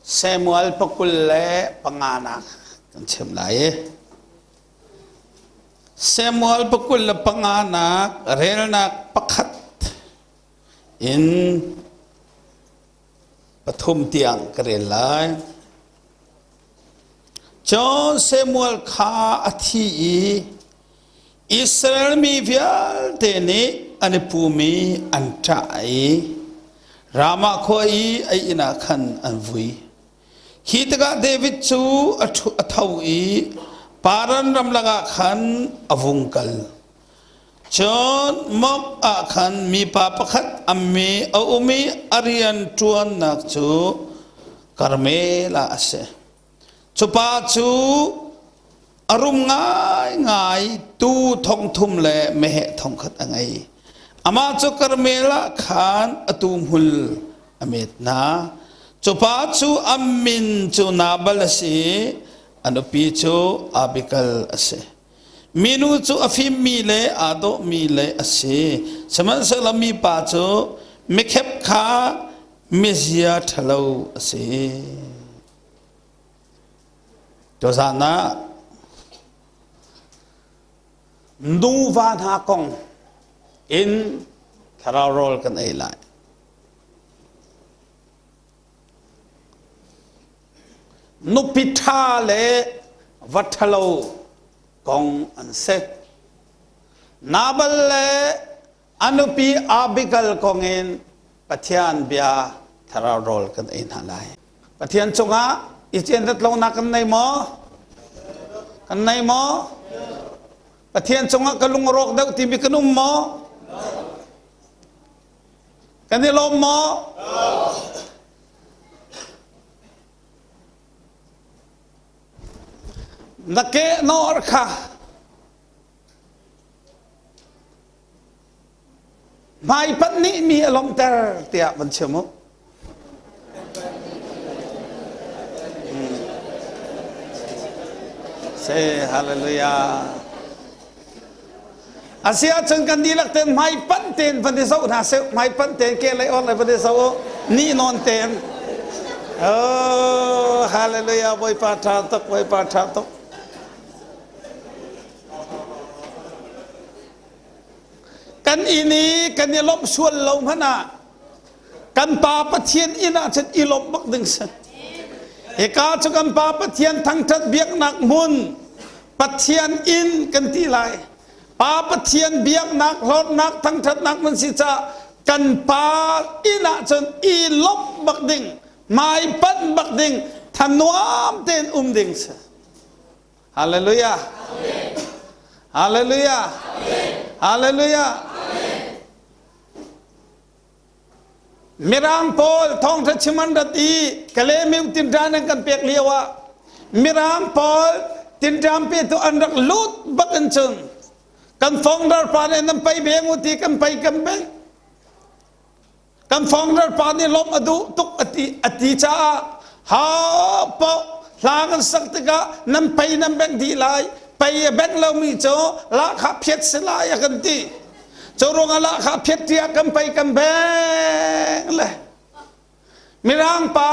Samuel pakul le panganak kan chim lai i Samuel pakul le panganak relnak pakhat in pathum tiang ka rel lai. Cun Samuel kha a thi i Israel mi vialte nih an i pum i an ṭah i Ramah khua i a inn ah khan an vui. Khi tikah David cu a tho i Paran ramlak ah khan a vung kal. Cun Moab ah khan mipa pakhat a mi a um i a rian ṭuannak cu Karmel ah a si. Cu pa cu a rum ngaingai tuu thong thum le meheh thong khat a ngei. Amah cu Karmel ah khan a tuu hmul a met hna. Cu pa cu a min cu Nabal a si i a nupi cu Abigail a si. Minu cu a fimmi le aa dawhmi le a si. Sihmanhsehlaw mipa cu mikhep kha mizia ṭhalo a si. Tuzaan ah nuva hna kong in thlarau rawl kan ei lai. Nupi ṭha le va ṭhalo kong an si. Nabal le A nupi Abigail kong in Pathian bia thlarau rawl kan ei hna lai. Pathian cungah i ciandat lonak kan nei maw? Kan nei maw? Pathian cungah ka lung rawk deuh timi kan um maw? Kan i lawm maw? Na ke nawr kha Hmaipanh nih mi a lawmhter tiah van chim u. Say hallelujah. Asia cun kan dihlak ten hmaipanh ten van i zoh hna seh hmaipanh ten ke lei or lei van i zoh u ni nawn ten Oh hallelujah Bawipa tha tuk Bawipa tha tuk Kan inn i kan i lawmh sual lo hmanh ah kan Pa Pathian inn ah cun i lawmh bak ding si. Hika cu kan Pa Pathian thangṭhat biaknak hmun Pathian inn kan ti lai. Pa Pathian biaknak hlawtnak thangṭhatnak hmun si caah kan Pa inn ah cun i lawmh bak ding, hmai panh bak ding, thanuam tein um ding si. Hallelujah. Hallelujah. Hallelujah. Mirang pawl thawngtha chim an rat i Kalemiu tinṭan an kan pek lio ah Mirang pawl tinṭan pe tu an rak lut bak in cun kan founder pa nih nan pei beng u ti kan pei kan beng Kan founder pa nih lawmh a duh tuk a ti a ti caah ha paoh hla kan sak tikah nan pei nan bengh dih lai pei a bengh lomi cu lahkhah phiat si lai a kan ti cu ruangah lahkhah phiat tiah kan pei kan beng le mirang pa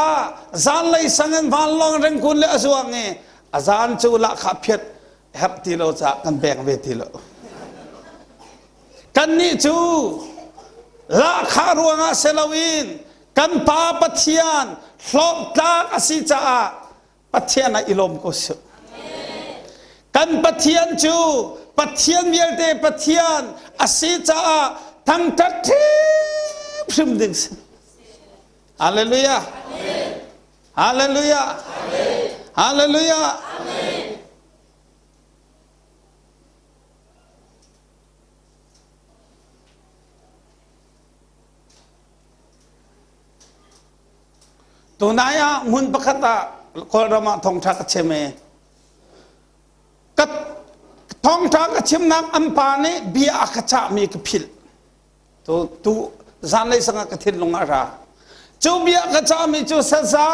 zanlei sang in vanlawng rengkun le a zuang i a zan cu lahkhah phiat herh ti lo caah kan beng ve ti lo Kannih cu lahkhah ruangah si loin kan Pa Pathian hlawktlak a si caah Pathian ah i lawm ko sih. Kan Pathian cu Pathian vialte Pathian a si caah thangṭhat hrimhrim ding si. Hallelujah. Hallelujah. Hallelujah. Tunai ah hmun pakhat ah Kawlram ah thawngṭha ka chim i ka thawngṭha ka chimnak an pa nih bia a ka cahmi ka philh. Tu tu zanlei sang ah ka thinlung ah ra. Cu bia ka cahmi cu saza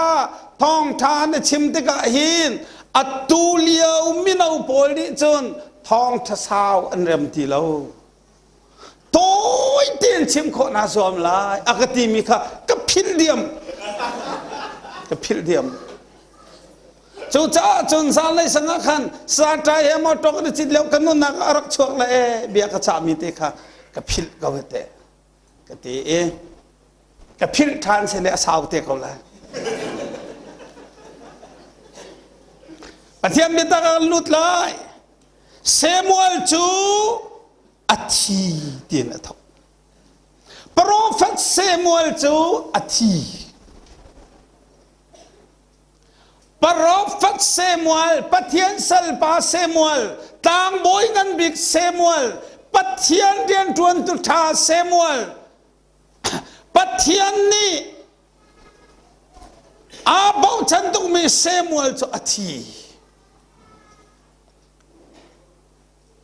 thawngṭha na chim tikah hin atu lio mino pawl nih cun thawngṭha sau an rem ti lo. Tawi tein chim khawh naa zuam lai a ka timi kha ka philh diam. Ka philh diam. Cucaah cun zanlei sang ah khan saṭai he motor kan i cit lio kan nunnak a rak chuak le ee bia ka cahmi te kha ka philh ko te ka ti i ka philh ṭhan se le a sau te ko lai. Pathian biatak ah kan lut lai. Samuel cu a thi tiin a thok. Profet Samuel cu a thi. Profet Samuel, Pathian salpa Samuel, tlangbawi ngan bik Samuel, Pathian rianṭuantu ṭha Samuel, Pathian nih aa bochan tukmi Samuel cu a thi.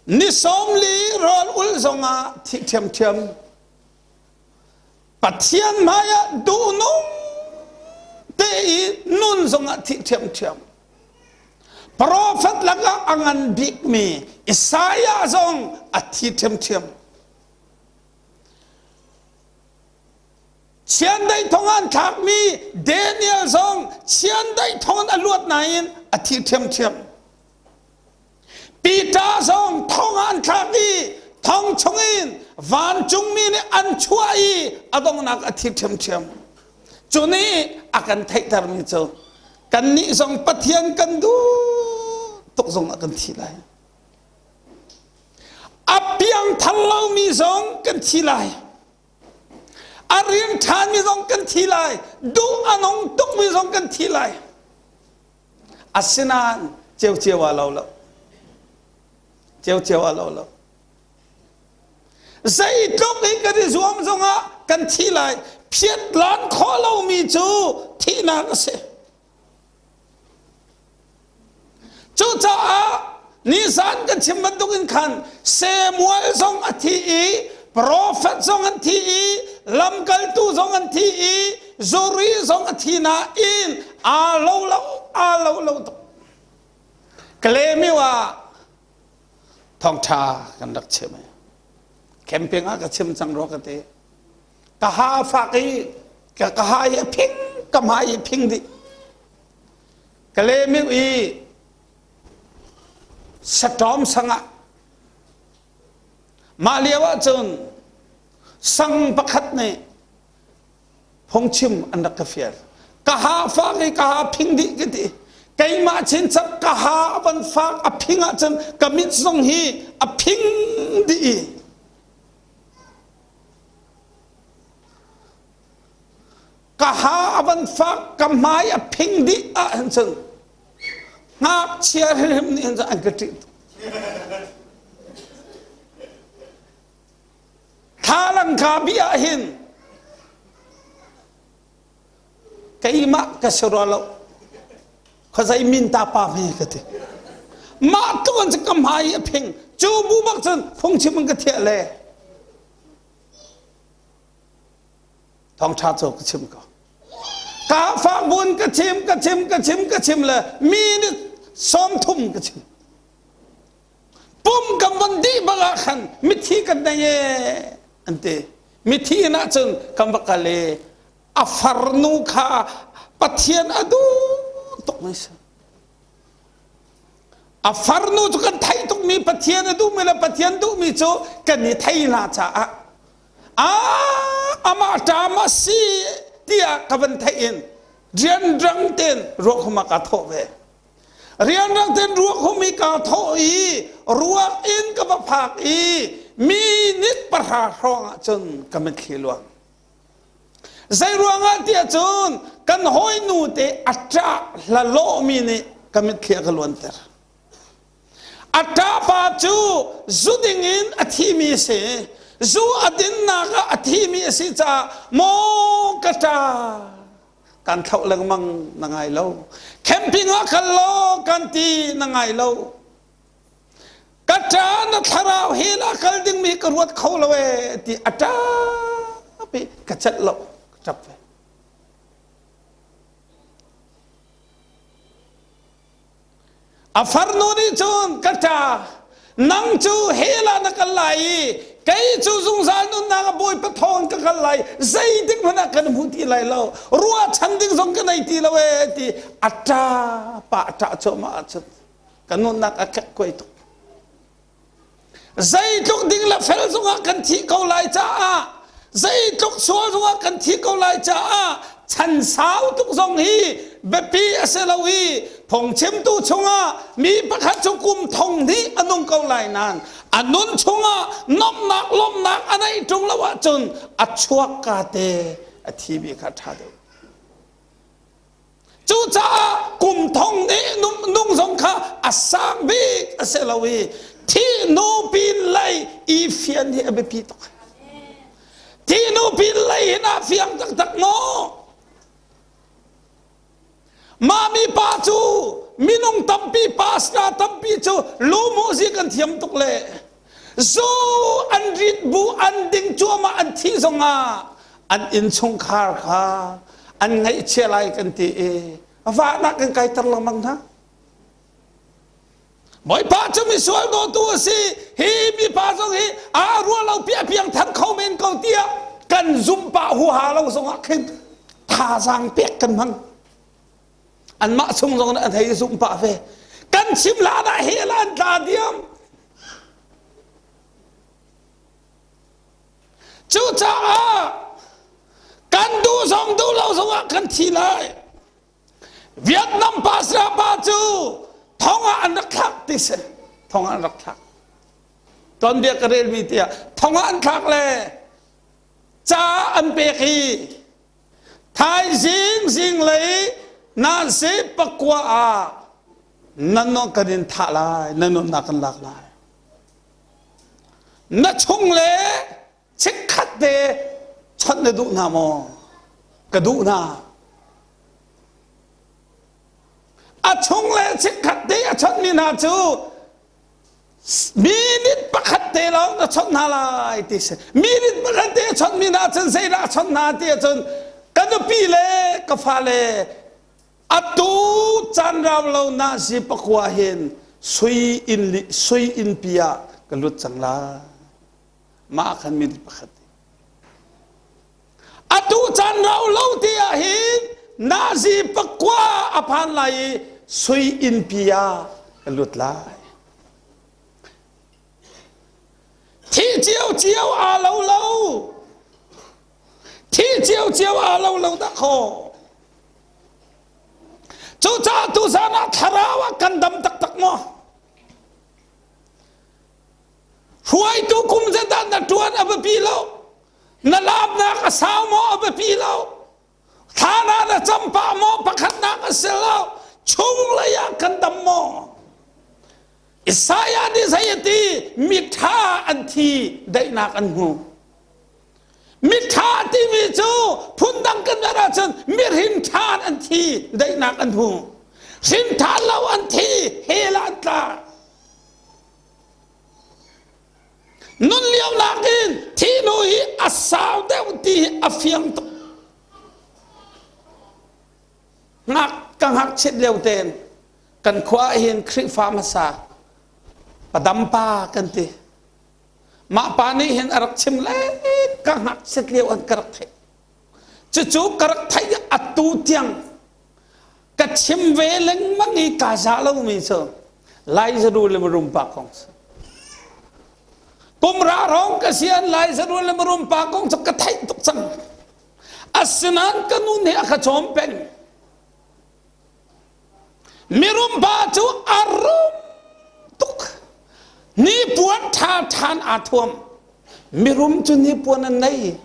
Ni 40 rawl ul zongah thih ṭhiamṭhiam. Pathian hmaiah duhnung te i nun zongah thih ṭhiamṭhiam. Profet lakah a ngan bikmi Isaiah zong a thi ṭhiamṭhiam. Chiandeih thong an thlakmi Daniel zong chiandeih thong in a luat nain a thi ṭhiamṭhiam. Peter zong thong ah an thlak i thong chungin vancungmi nih an chuah i a donghnak a thi ṭhiamṭhiam. Cu nih a kan theihtermi cu kannih zong Pathian kan duh tuk zong ah kan thi lai. A piangthar lomi zong kan thi lai. A rian ṭhami zong kan thi lai. Duh a nung tukmi zong kan thi lai. Asinain ceuceu ah lo lo. Ceuceu ah lo lo. Zeitluk i kan i zuam zongah kan thi lai. Phiat lan khawh lomi cu thihnak a si. Cucaah nizan kan chim bantukin khan Samuel zong a thi i profet zong an thi i lamkaltu zong an thi i zuri zong a thi nain aa lo lo aa lo lo tuk. Kalemiu ah thawngṭha kan rak chim. Camping ah ka chim cang rua ka ti. Ka ha fak i ka ka ha i a phing ka hmai i phing dih. Kalemiu i saṭawm sangah mah lio ahcun sang pakhat nih phungchim an rak ka fial. Ka ha fak i ka ha phing dih ka ti. Keimah chinchap ka ha a van fak a phing ahcun ka mit zong hi a phing dih i ka ha a van fak ka hmai a phing dih ahhin cun ngakchia hrimhrim nih hin cun an ka ṭih tuk. Thlalang ka bih ah hin keimah ka si rua lo khuazei min ta pa hme ka ti mah tluk an ka hmai a phing cu bu bak cun phungchim an ka thiah le thawngṭha cu ka chim ko ka fak bun ka chim ka chim ka chim ka chim le mi nih 30 ka chim Pum kan von dih bak ah khan mithi kan nei e an ti. Mithi inn ah cun kan va kal i a farnu kha Pathian a duh tukmi si. A farnu cu kan theih tukmi Pathian a duhmi le Pathian duhmi cu kan i thei hna caah ah amah ṭam a si tiah ka van theih in rianrang tein ruakhum ah kaa thawh ve. Rianrang tein ruak hum i kaa thawh i ruak in ka va phak i minute 10 hrawng ah cun ka mitthli luang. Zei ruangah tiah cun kan hawinu te a ṭah hlalawhmi nih ka mitthli a ka luanter. A ṭahpa cu zu ding in a thimi a si. Zu a dinnak ah a thimi a si caah maw ka ṭa kan thlauh lengmang na ngai lo camping ah kal law kan ti na ngai lo ka ṭa na thlarau he la kal dingmi ka ruat kho lo ee ti a ṭap i ka celh lo ka ṭap ve A farnu nih cun ka ṭa, nang cu hell ah na kal lai i Kei cu zungzal nunnak a Bawipa thawng ka kal lai, zeitik hmanh ah kan hmu ti lai lo, ruahchan ding zong ka nei ti lo ee ti a ṭa pah ṭah cuahmah ahcun ka nunnak a kekkuai tuk. Zeitluk ding le fel zongah kan thih ko lai caah zeitluk sual zongah kan thih ko lai caah chan sau tuk zong hi biapi a si lo i phungchimtu chungah mi pakhat cu kum thong hnih a nung ko lai nain a nun chungah nomnak lawmhnak a neih ṭung lo ahcun a chuak ka te a thi mi kha ṭha deuh. Cucaah kum thong nih nung zong kha a sang bik a si lo i thih hnu pin lei i fian hi a biapi tuk. Thih hnu pin lei hin a fiang taktak maw? Mah mi pa cu minung tampi pastor tampi cu lumuzi kan thiam tuk le zu an rit bu an ding cuahmah an thih zongah an innchungkhar kha an ngaihchia lai kan ti i vahnak kan kaiter lengmang hna. Bawipa cu misual dawtu a si hi mipa zong hi aa ruah lo piah piang thar kho men ko tiah kan zumh pah huaha lo zongah khin thazaang pek kan hmang. Anmah chung zong an hei zumh pah ve. Kan chim hlan ah hell an tla diam. Cucaah kan duh zong duh lo zongah kan thi lai. Vietnam pastor pa cu thong ah an rak thlak ti si. Thong ah an rak thlak. Tuanbia ka relmi tiah thong ah an thlak le ca an pek i Thaizing zinglei nan si pakua ah nan non kan in thah lai, na nunnak kan lak lai. Na chung le chikkhat te chawnh na duh hna maw? Ka duh hna. A chung le chikkhat te a chawnhmi hna cu minute pakhat te lawng na chawnh hna lai ti si minute pakhat te chawnh mi hna cun zeidah chawnh hna ti ahcun ka nupi le ka fale atu caan rau lo na si pakua hin sui inn sui inn pi ah ka lut cang lai mah khan minute pakhat Atu caan rau lo te ah hin nazi pakua a phan lai i sui innpi ah ka lut lai. Thih cio cio aa lo lo. Thih cio cio aa lo lo dah khaw. Cucaah tuzan ah thlarau ah kan dam taktak maw? Hruaitu kum zat ah na ṭuan a biapi lo. Na laamnak a sau maw a biapi lo. Thlan ah na cam pah maw pakhatnak a si lo. Chunglei ah kan dam maw? Isaiah nih zei a ti? Miṭha an thi, daihnak an hmu. Miṭha timi cu phundang kan ver ahcun mihrin ṭhan an thi, daihnak an hmu. Hrin ṭhan lo an thi, hell ah an tla. Nun lio nakin thihnu hi a sau deuh ti hi a fiang tuk. Ngak ka ngakchiat lio tein kan khua ah hin Khrihfa hmasa padampa kan ti. Mah pa nih hin a rak chim le ka ngakchiat lio an ka rak theih. Cucu ka rak theih atu tiang ka chim ve lengmang i kaa za lomi cu Lai zaru le marum pa kong si. Kum ra rong ka si an Lai zaru le marum pa kong cu ka theih tuk cang. Asinain ka nu nih a ka cawm peng. Mirum pa cu a rum tuk. Nipuan ṭha ṭhan aa thuam. Mirum cu nipuan an nei.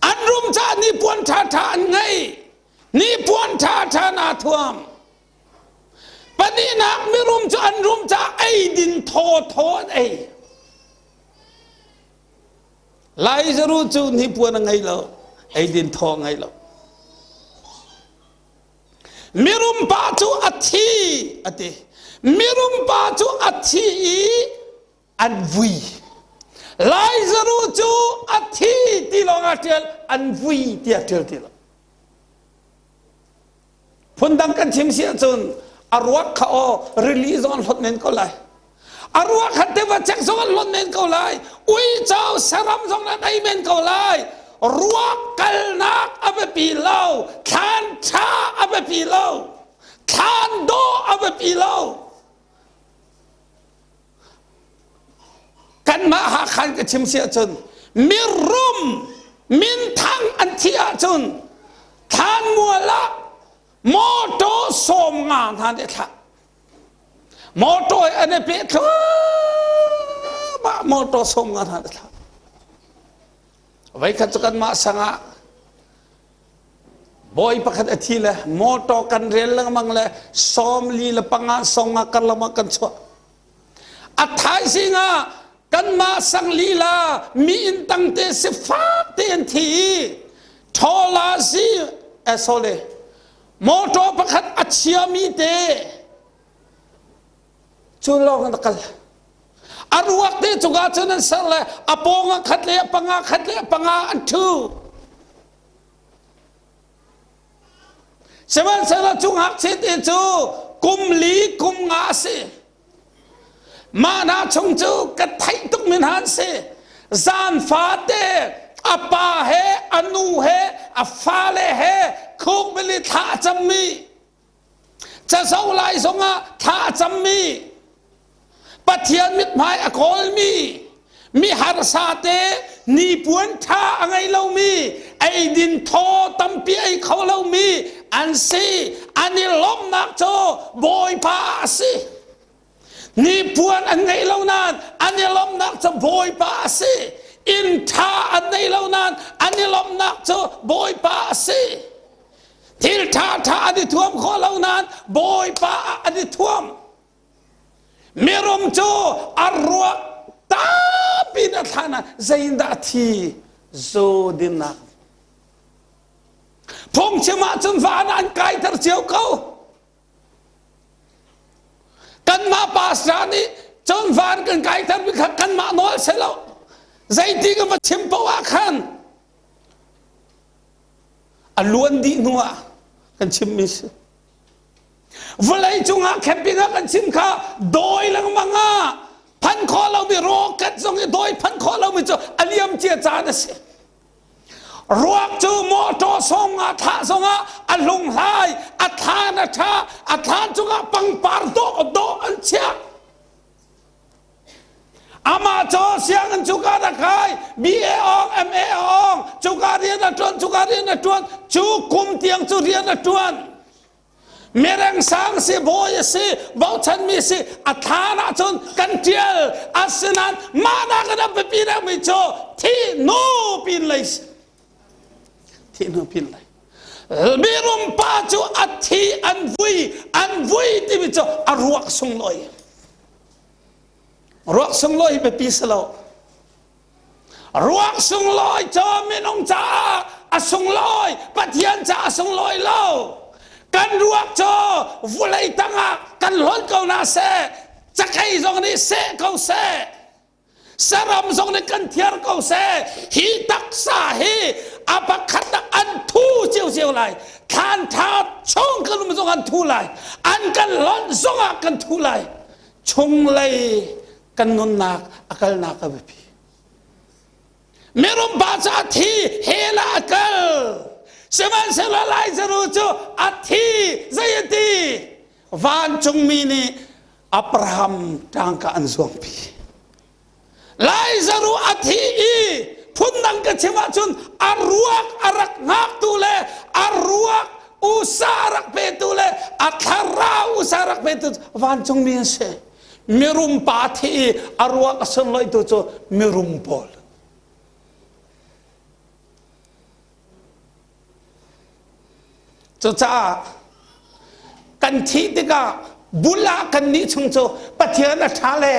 An rum caah nipuan ṭhaṭha an ngei. Nipuan ṭhaṭha naa thuam. Pahnihnak mirum cu an rum caah eidin thawthaw an ei. Laizaru cu hnipuan a ngei lo, eidin thaw a ngei lo. Mirum pa cu a thi a ti. Mirum pa cu a thi i an vui. Laizaru cu a thi ti lawng ah ṭial, an vui tiah ṭial ti lo. Phundang kan chim si ahcun a ruak kha aw rili zong an hlot men ko lai. A ruak khat te va chek zong an lon men ko lai. Uico saram zong an ei men ko lai. Ruak kalnak a biapi lo. Thlan ṭha a biapi lo. Thlan dawh a biapi lo. Kanmah Hakha ka chim si ahcun mirum minthang an thih ahcun thlanmual ah mawtaw 50 hna nih thlah. Mawtaw an i peh thluahmah mawtaw 50 hna nih thlah. Voikhat cu kanmah sang ah bawi pakhat a thi le mawtaw kan rel lengmang le 45 50 karlam ah kan chuah. A thaizing ah kanmah sang lila mi inn tangte sifak te an thi i ṭhawla zi eh sorry mawṭaw pakhat a chiami te cu lawng in a kal. A ruak te cungah cun an ser le a pawng ah khat le a panga khat le a panga an ṭhu. Sihmanhsehlaw cu ngakchia te cu kum li kum nga a si. Mah hna chung cu ka theih tukmi hna an si. Zan fate a pa he a nu he a fale he khukbili thla a cammi cazo lai zongah thla a cammi Pathian mithmai a kawlmi mi harsa te nipuan ṭha a ngei lomi eidin thaw tampi ei kho lomi an si an i lawmhnak cu Bawipa a si nipuan an ngeih lo nain an i lawmhnak cu Bawipa a si inn ṭha an nei lo nain an i lawmhnak cu Bawipa a si thil ṭha ṭha an i thuam khawh lo nain Bawipa ah an i thuam Mirum cu a ruak tampi in a thlan ah zeiindah a thi zu dinnak. Phungchim ahcun van ah an kaiter cio ko. Kanmah pastor nih cun van kan kaiter mi kha kanmah nawl si lo. Zeiti ka va chim paoh ah khan a luan dih hnu ah kan chimmi si. Vawlei cungah camping ah kan chim kha dawi lengmang ah phan khawh lomi rocket zong i dawi phan khawh lomi cu a liam cia caan a si. Ruak cu mawṭaw sawng ah thlah zongah a hlunghlai, a thlan a ṭha, a thlan cungah pangpar dawh dawh an chiah. Amah cu sianginn cuka na kai, BA awng, MA awng, cuka rian a ṭuan, cuka rian a ṭuan, cu kum tiang cu rian a ṭuan. Mireng sang si, bawi a si, bochanmi si, a thlan ahcun kan ṭial. Asinain mah nak in a biapi deuhmi cu thih hnu pin lei si. Thih hnu pin lei. Mirum pa cu a thi an vui, an vui timi cu a ruak sunglawi. Ruak sunglawi hi biapi si lo. Ruak sunglawi cu minung caah a sunglawi, Pathian caah a sunglawi lo. Kan ruak cu vulei tangah kan hlonh ko na seh, cakei zong nih seh ko seh, saram zong nih kan thiar ko seh, hi taksa hi a pakhat an thu cio lai. Thlan tha chung kan um zong an thu lai. An kan hlonh zongah kan thu lai. Chunglei kan nunnak a kalnak a biapi. Mirum pa cu a thi hell ah a kal. Sihmanhsehlaw Lazaruh cu a thi zei a ti? Vancungmi nih Abraham ṭangka an zuangpi. Lazaruh a thi i phundang ka chim ahcun a ruak a rak hngaktu le a ruak usa a rak petu le a thlarau usa a rak petu vancungmi an si. Mirum pa thi i a ruak a sunloitu cu mirum pawl. Cucaah kan thih tikah bul ah kan nih chung cu Pathian a ṭha le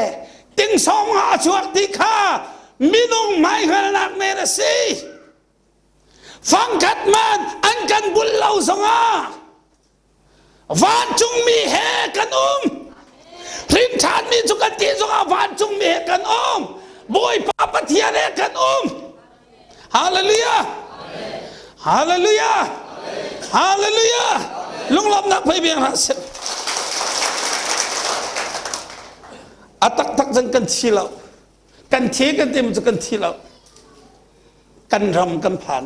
tingsawng ah a chuak ti kha minung hmaihngalnak men a si. Fangkhat man an kan bul lo zongah vancungmi he kan um. Hrinṭhanmi cu kan ti zongah vancungmi he kan um. Bawipa Pathian he kan um. Hallelujah. Hallelujah. Hallelujah. Lunglawmhnak phei biang hlah seh. A taktak cun kan thi lo. Kan thi kan tim cu kan thi lo. Kan ram kan phan.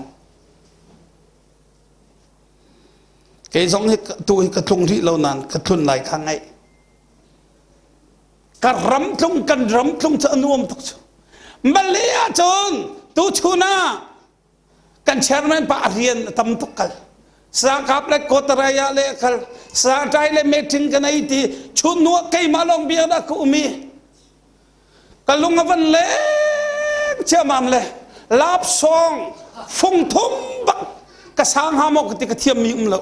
Kei zong hi tu hi ka tlung rih lo nain ka tlun lai kha ngaih. Ka ram tlung kan ram tlung cu a nuam tuk cu. Malay ahcun tuchun ah kan chairman pa a rian a tam tuk kal. Sakap le Kotaraya le kal Satai le meeting kan ei ti chun nu keimah lawng bia dah ka um i ka lung a van leng ciamam le lap song fung thum bak ka sang ha maw ka ti ka thiam mi um lo.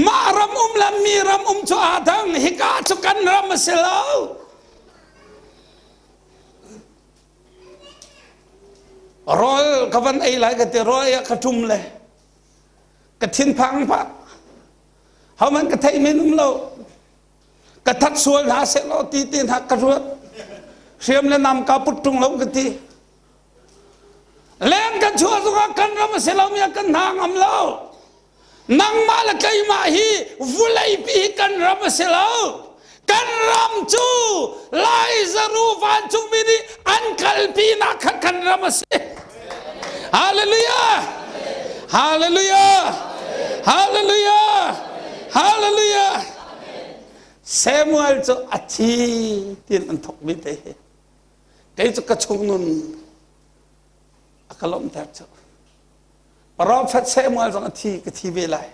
Mah ram um le mi ram um cu aa dang hika cu kan ram a si lo. Rawl ka van ei lai ka ti rawl ei ah ka ṭum le ka thinphang pah. Hohmanh ka theih men um lo. Ka that sual hna seh law ti te hna ka ruat. Hriam le nam ka put ṭung lo ka ti. Leng kan chuah zongah kan ram a si lomi ah kan hna ngam lo. Nangmah le keimah hi vuleipi hi kan ram a si lo. Kan ram cu Laizaru vancungmi nih an kalpinak kha kan ram a si. Hallelujah! Hallelujah! Hallelujah! Hallelujah! Samuel cu a thi tiin an thawkmi te hi. Kei cu ka chung nun a ka lawmhter cu. Prophet Samuel zong a thi ka thi ve lai.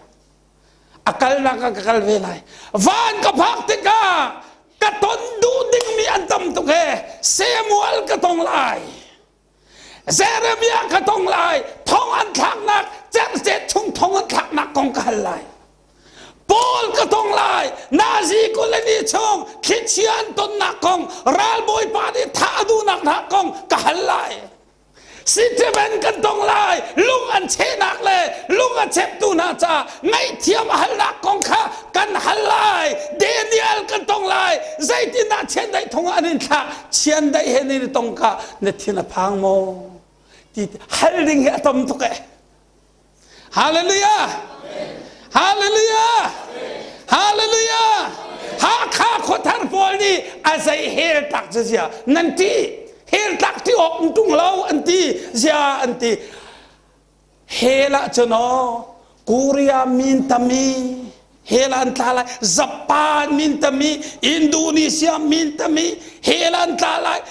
A kalnak ah ka kal ve lai. Van ka phak tikah ka ton duh dingmi an tam tuk he Samuel ka tong lai. Jeremiah ka tong lai. Thong an thlaknak cerhcet chung thong an thlaknak kong ka hal lai. Paul ka tong lai. Nazi colony chung thlichia an tonnak kong ralbawipa nih thah a duhnak hna kong ka hal lai. Stephen kan tong lai lung an chehnak le lung a cheptu hna ca ngaihthiam a halnak kong kha kan hal lai Daniel kan tong lai zeitindah chiandeih thong an in thlah chiandeih he ni tong ka na thin a phang maw ti hal ding hi a tam tuk eh Hallelujah! Hallelujah! Hallelujah! Hakha khuathar pawl nih a zei hel tak cu zia nan ti hel tak ti awk um tung lo an ti zia an ti hel ah cun aw Korea min tami hel an tla lai Japan min tami Indonesia min tami hel an tla lai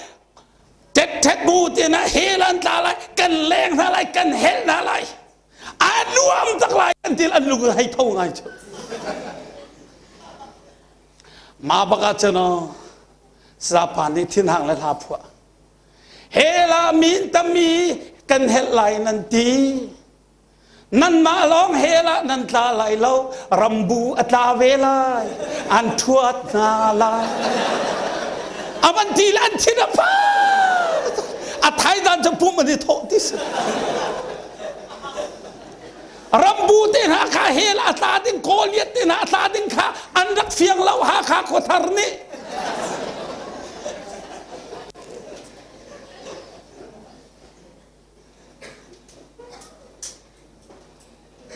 Ṭetṭhet bu te na hel an tla lai kan leng hna lai kan helh hna lai a nuam tak lai an til an lung hei tho ngai cu ma bak ah cun sapa nih thinhang le hla phuah hela min tami kan helh lai nan ti Nanmah lawng hell ah nan tla lai lo, rambu a tla ve lai, an ṭhuat hna lai. A van ti le an thin a phang. A thaidan cu pum an i thawh ti si. Rambu te hna kha hell a tla ding, Goliath te hna a tla ding kha an rak fiang lo Hakha khuathar nih.